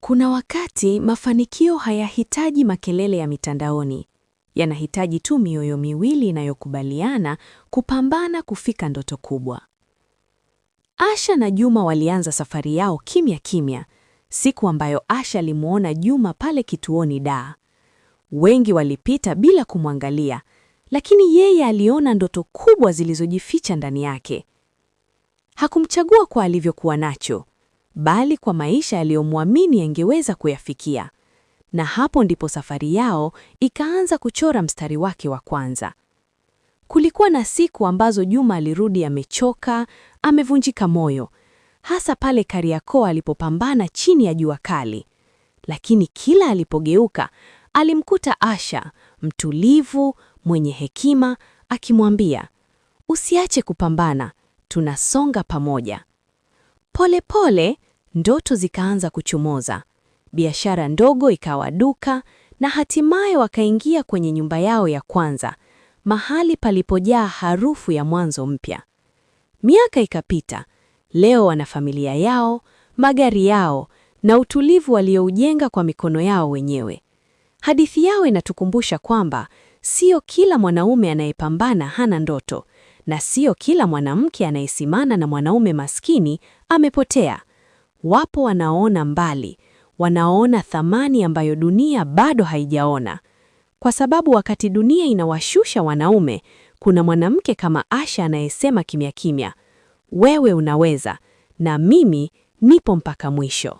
Kuna wakati mafanikio hayahitaji makelele ya mitandaoni. Yanahitaji tu mioyo miwili inayokubaliana kupambana kufika ndoto kubwa. Asha na Juma walianza safari yao kimya kimya, siku ambayo Asha alimuona Juma pale kituoni Dar. Wengi walipita bila kumwangalia, lakini yeye aliona ndoto kubwa zilizojificha ndani yake. Hakumchagua kwa alivyokuwa nacho, bali kwa maisha aliyomwamini angeweza kuyafikia. Na hapo ndipo safari yao ikaanza kuchora mstari wake wa kwanza. Kulikuwa na siku ambazo Juma alirudi amechoka, amevunjika moyo, hasa pale Kariakoo alipopambana chini ya jua kali. Lakini kila alipogeuka, alimkuta Asha, mtulivu, mwenye hekima, akimwambia, "Usiache kupambana, tunasonga pamoja." Pole pole ndoto zikaanza kuchomoza. Biashara ndogo ikawa duka na hatimaye wakaingia kwenye nyumba yao ya kwanza, mahali palipojaa harufu ya mwanzo mpya. Miaka ikapita. Leo wana familia yao, magari yao na utulivu walioujenga kwa mikono yao wenyewe. Hadithi yao inatukumbusha kwamba sio kila mwanaume anayepambana hana ndoto, na sio kila mwanamke anayesimama na mwanaume maskini amepotea. Wapo wanaoona mbali, wanaoona thamani ambayo dunia bado haijaona. Kwa sababu wakati dunia inawashusha wanaume, kuna mwanamke kama Asha anayesema kimya kimya, wewe unaweza na mimi nipo mpaka mwisho.